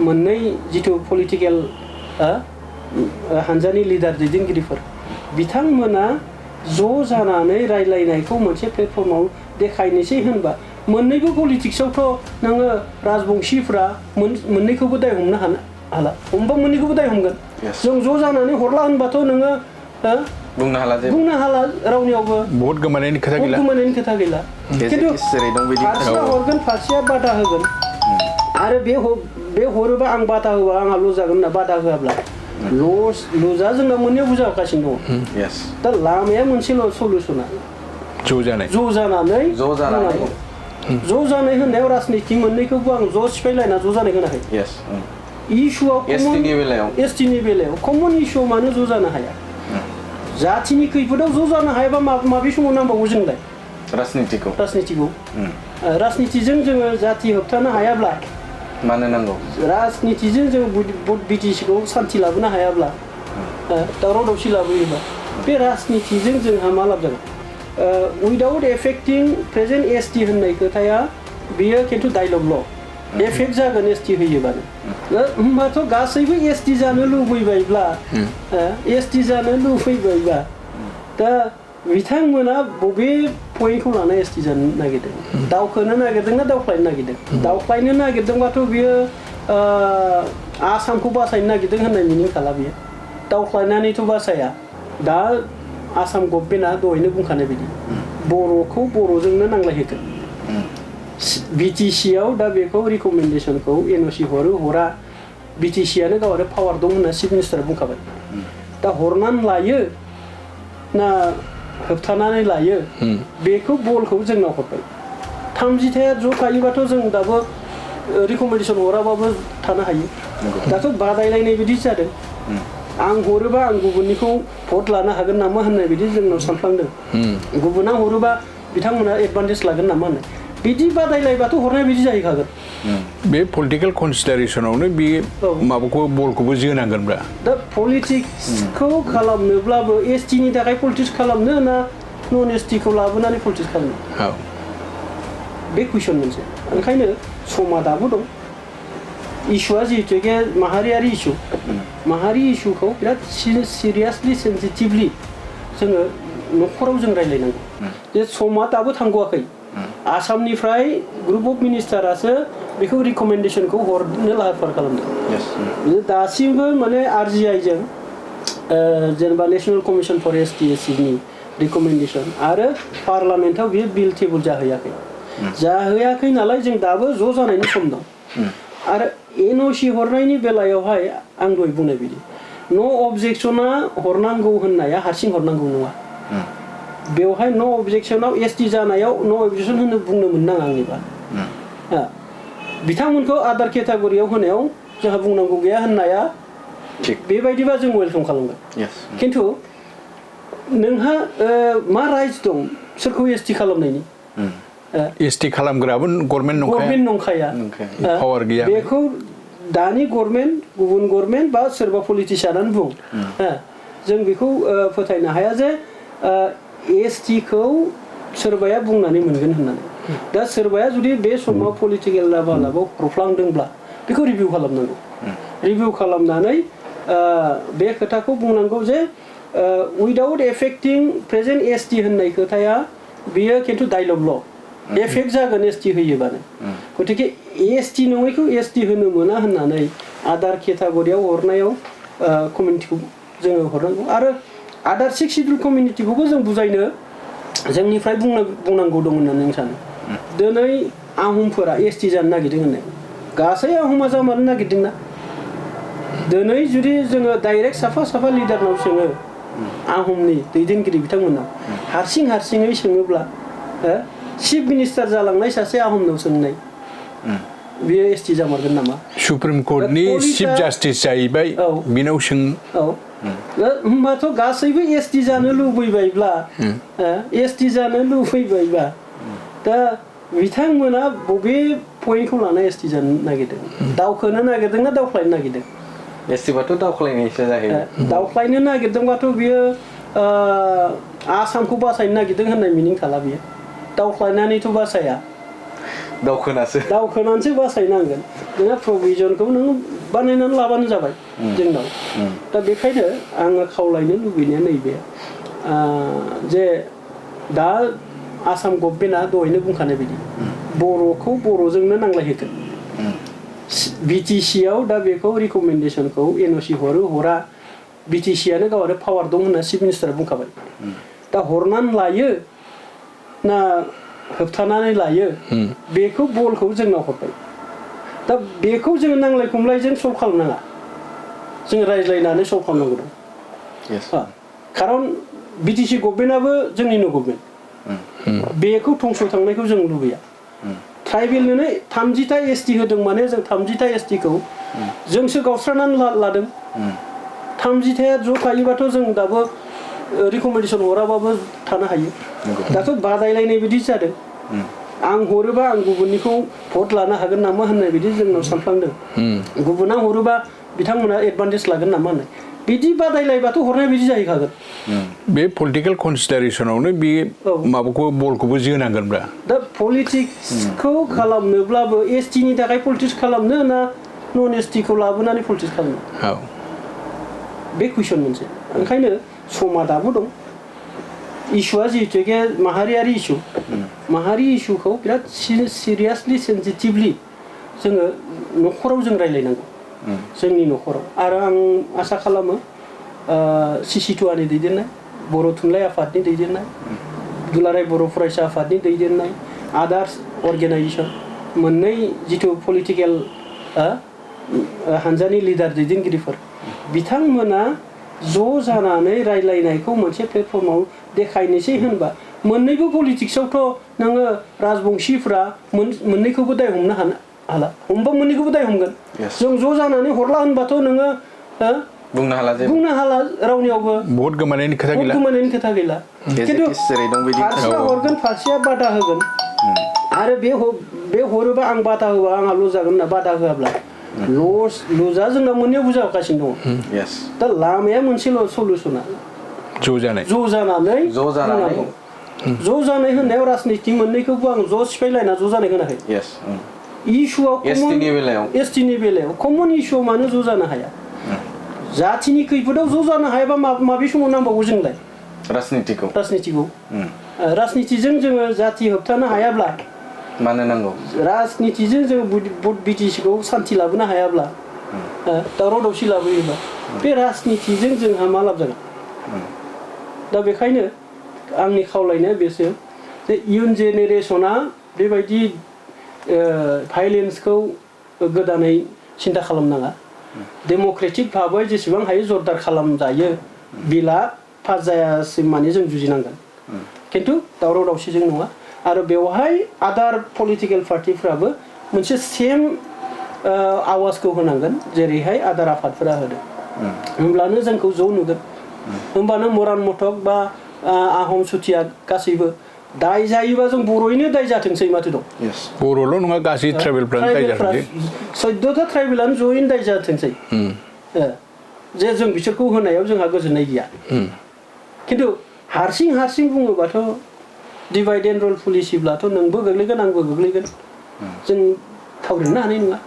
मोननै जिथु पलिटिकेल हानजानि लिडार दैदेनगिरिफोर बिथांमोना ज' जानानै रायलायनायखौ मोनसे प्लेटफर्माव देखायनोसै होनबा मोननैबो पलिटिक्सआवथ' नोङो राजबंशीफ्रा मोननैखौबो दाय हमनो हाला हमबा मोननैखौबो दाय हमगोन जों ज' जानानै हरला होनबाथ' नोङो बुंनो हाला रावनियावबो बहुत गोमानायनि खोथा गैला खिन्थु फारसेया हरगोन फारसेया बादा होगोन आरो बे हरोबा आं बादा होबा आंहा लस जागोन होनना बादा होआब्ला लसआ जोंना मोननैयाव बुजागासिनो दङ दा लामाया मोनसेल' सलुसना ज' जानाय होननायाव राजनिति मोननैखौबो आं ज' सिफायलायना ज' जानाय होनाखै इस्युआव एसटिनि बेलायाव कमन इस्युआव मानो ज' जानो हाया जातिनि खैफोदाव ज' जानो हायाबा माबे समाव नांबावगौ जोंलाय राजनितिखौ राजनितिजों जोङो जाति होबथानो हायाब्ला मानो नांगौ राजनितिजों जों बिटिसिखौ सान्थि लाबोनो हायाब्ला दावराव दावसि लाबोयोबा बे राजनितिजों जोंहा मा लाब जागोन उइदाउट एफेक्टिं प्रेजेन्ट एसटि होननाय खोथाया बेयो खिन्थु डायलगल' एफेक्ट जागोन एसटि होयोबानो होमबाथ' गासैबो एसटि जानो लुबैबायब्ला दा बिथांमोना बबे पइन्टखौ लाना एसटि जानो नागिरदों दावखोनो नागिरदोंना दावख्लायनो नागिरदों दावख्लायनो नागिरदोंबाथ' बियो आसामखौ बासायनो नागिरदों होननाय मिनिं खाला बियो दावख्लायनानैथ' बासाया दा आसाम गभर्नमेन्टआ दहायनो बुंखानाय बायदि बर'खौ बर'जोंनो नांलायहोगोन बिटिसिआव दा बेखौ रिकमेन्डेसनखौ एनअसि हरा बिटिसिआनो गाव आरो पावार दं होनना चिफ मिनिस्टारा बुंखाबाय दा हरनानै लायो ना होबथानानै लायो बेखौ बलखौ जोंनाव हरबाय 30थाया ज' थायोबाथ' जों दाबो रिकमेन्डेसन हराबाबो थानो हायो दाथ' बादायलायनाय बिदि जादों आं हरोबा आं गुबुननिखौ भट लानो हागोन नामा होननाय बिदि जोंनाव सानफ्लांदों गुबुना हरोबा बिथांमोना एडभान्टेज लागोन नामा होननाय बिदि बादायलायबाथ' हरनाय बिदि जाहैखागोन बे पलिटिकेल कनसिडारेसनावनो बे माबाखौ बलखौबो जोनांगोनब्रा दा पलिटिक्सखौ खालामनोब्लाबो एसटिनि थाखाय पलिटिक्स खालामनो ना नन एसटिखौ लाबोनानै पलिटिक्स खालामनो बे कुइसन मोनसे ओंखायनो समा दाबो दं इस्युआ जिहेतुके माहारियारि इस्यु माहारि इस्युखौ बिराद सिरियासलि सेन्सिटिभलि जोङो न'खराव जों रायलायनांगौ जे समा दाबो थांग'वाखै आसामनिफ्राय ग्रुप अफ मिनिस्टारासो बेखौ रिकमेन्डेसनखौ हरनो लाहार फाहार खालामदों दासिमबो माने आरजिआइजों जेनेबा नेशनेल कमिसन फर एसटि/एससिनि रिकमेन्डेसन आरो पार्लामेन्टआव बेयो बिल टेबोल जाहैयाखै नालाय जों दाबो ज' जानायनि सम दं आरो एनअसि हरनायनि बेलायावहाय आं दहाय बुंनाय बायदि न' अबजेक्सना हरनांगौ होननाया हारसिं हरनांगौ नङा बेवहाय न' अबजेक्सनाव एसटि जानायाव न' अबजेक्सन होनो बुंनो मोननाङा आंनिबा बिथांमोनखौ आदार केटागरियाव होनायाव जोंहा बुंनांगौ गैया होननाया बेबायदिबा जों वेलकाम खालामगोन खिन्थु नोंहा मा राइट्स दं सोरखौ एसटि खालामनायनि एसटि खालामग्राबो गभर्नमेन्ट नंखाया पावार गैया बेखौ दानि गभर्नमेन्ट गुबुन गभर्नमेन्ट बा सोरबा पलिटिसियानानो बुं जों बेखौ फोथायनो हाया जे एसटिखौ सोरबाया बुंनानै मोनगोन होननानै दा सोरबाया जुदि बे समाव पलिटिकेल लाभाव हरफ्लांदोंब्ला बेखौ रिभिउ खालामनांगौ रिभिउ खालामनानै बे खोथाखौ बुंनांगौ जे उइदाउट एफेक्टिं प्रेजेन्ट एसटि होननाय खोथाया बियो खिन्थु डायलगल' एफेक्ट जागोन एसटि होयोबानो गतिके एसटि नङैखौ एसटि होनो मोना होननानै आदार केटागरियाव हरनायाव कमिउनिटिखौ जोङो हरनांगौ आरो आदार 6 सिडुल कमिउनिटिखौबो जों बुजायनो जोंनिफ्राय बुंनांगौ दं होननानै आं सानो दिनै आहमफोरा एसटि जानो नागिरदों होननाय गासै आहमा जानो नागिरदोंना दिनै जुदि जोङो डाइरेक्ट साफा लिडारनाव सोङो आहमनि दैदेनगिरि बिथांमोनाव हारसिङै सोङोब्ला चिफ मिनिस्टार जालांनाय सासे आहमनाव सोंनाय बेयो एसटि जामारगोन नामा सुप्रिम कर्टनि चिफ जास्टिस जाहैबाय बिनाव सों होमबाथ' गासैबो एसटि जानो लुबैबायब्ला दा बिथांमोना बबे पइन्टखौ लाना एसटि जानो नागिरदों दावखोनो नागिरदोंना दावख्लायनो नागिरदों एसटिबाथ' दावख्लायनायसो जाहैबाय दावख्लायनो नागिरदोंबाथ' बियो आसामखौ बासायनो नागिरदों होननाय मिनिं थाला बियो दावख्लायनानैथ' बासाया दावखोनानैसो बासायनांगोन नोङो प्रभिजनखौ नों बानायनानै लाबानो जाबाय जोंनाव दा बेखायनो आङो खावलायनो लुबैनाया नैबे जे दा आसाम गभर्नमेन्टआ दहायनो बुंखानाय बायदि बर'खौ बर'जोंनो नांलायहोगोन BTC आव दा बेखौ रिकमेन्डेसनखौ NOC हरा BTC आनो गाव आरो पावार दं होनना चिफ मिनिस्टारा बुंखाबाय दा हरनानै लायो ना होबथानानै लायो बेखौ बलखौ जोंनाव हरबाय दा बेखौ जोङो नांलाय खमलायजों सल्भ खालामनाङा जों रायज्लायनानै सल्भ खालामनांगौ दं खारन BTC गभर्नमेन्टआबो जोंनिनो गभर्नमेन्ट बेखौ धंस थांनायखौ जों लुबैया ट्राइबेलनो 30टा ST होदों माने जों 30टा ST खौ जोंसो गावस्रानानै लादों 30टाया ज' थायोबाथ' जों दाबो रिकमेन्डेसन हराबाबो थानो हायो दाथ' बादायलायनाय बायदि जादों आं हरोबा आं गुबुननिखौ भट लानो हागोन नामा होननाय बायदि जोंनाव सानफ्लांदों गुबुना हरोबा बिथांमोना एडभान्टेज लागोन नामा होननाय बिदि बादायलायबाथ' हरनाय बायदि जाहैखागोन बे पलिटिकेल कनसिडारेसनावनो बे माबाखौ बलखौबो जोनांगोनब्रा दा पलिटिक्सखौ खालामनोब्लाबो ST नि थाखाय पलिटिक्स खालामनो ना नन ST खौ लाबोनानै पलिटिक्स खालामनो बे कुइसन मोनसे ओंखायनो समा दाबो दं इस्युआ जिहेतुके माहारियारि इस्यु माहारि इस्युखौ बिराद सिरियासलि सेन्सिटिभलि जोङो न'खराव जों रायलायनांगौ जोंनि न'खराव आरो आं आसा खालामो CC2A नि दैदेननाय बर' थुनलाइ आफादनि दैदेननाय दुलाराय बर' फरायसा आफादनि दैदेननाय आदार्स अर्गेनाइजेसन मोननै जिथु पलिटिकेल हानजानि लिडार दैदेनगिरिफोर बिथांमोना ज' जानानै रायलायनायखौ मोनसे प्लेटफर्माव देखायनोसै होनबा मोननैबो पलिटिक्सआवथ' नोङो राजबंशीफ्रा मोननैखौबो दाय हमनो हाला हमबा मोननैखौबो दाय हमगोन जों ज' जानानै हरला होनबाथ' नोङो बुंनो हाला रावनियावबो भट गोमानायनि खोथा गैला खिन्थु फारसेया हरगोन फारसेया बादा होगोन आरो बे हरोबा आं बादा होबा आंहा लस जागोन होनना बादा होआब्ला लुजा जोंना मोननैयाव बुजागासिनो दङ दा लामाया मोनसेल' सलुसना ज' जानानै ज' जानाय होननायाव राजनिति मोननैखौबो आं ज' सिफायलायना ज' जानाय होनाखै इस्युआव ST नि बेलायाव कमन इस्युआव मानो ज' जानो हाया जातिनि खैफोदाव ज' जानो हायाबा माबे समाव नांबावगौ जोंलाय राजनितिखौ राजनितिजों जोङो जाति होबथानो हायाब्ला मानो नांगौ राजनितिजों जोङो BTC खौ सान्थि लाबोनो हायाब्ला दावराव दावसि लाबोयोबा बे राजनितिजों जोंहा मा लाब जागोन दा बेखायनो आंनि खावलायनाया बेसो जे इयुन जेनेरेसना बेबायदि भायलेन्सखौ गोदानै सिन्था खालामनाङा डेम'क्रेटिक भाबै जेसेबां हायो जरदार खालामजायो बिला पास जायासिम माने जों जुजिनांगोन खिन्थु दावराव दावसिजों नङा आरो बेवहाय आदार पलिटिकेल पार्टिफ्राबो मोनसे सेम आवाजखौ होनांगोन जेरैहाय आदार आफादफोरा होदों होमब्लानो जोंखौ ज' नुगोन होमबानो मरान मथक बा आहम सुथिया गासैबो दाय जायोबा जों बर'यैनो दाय जाथोंसै माथो दं बर'ल' नङा गासै ट्राइबेलफ्रानो दाय जाथोंसै 14टा ट्राइबेलानो ज'यैनो दाय जाथोंसै जे जों बिसोरखौ होनायाव जोंहा गोजोननाय गैया खिन्थु हारसिं बुङोबाथ' डिभाइड एन्ड रुल पलिसिब्लाथ' नोंबो गोग्लैगोन आंबो गोग्लैगोन जों थावरिनो हानाय नङा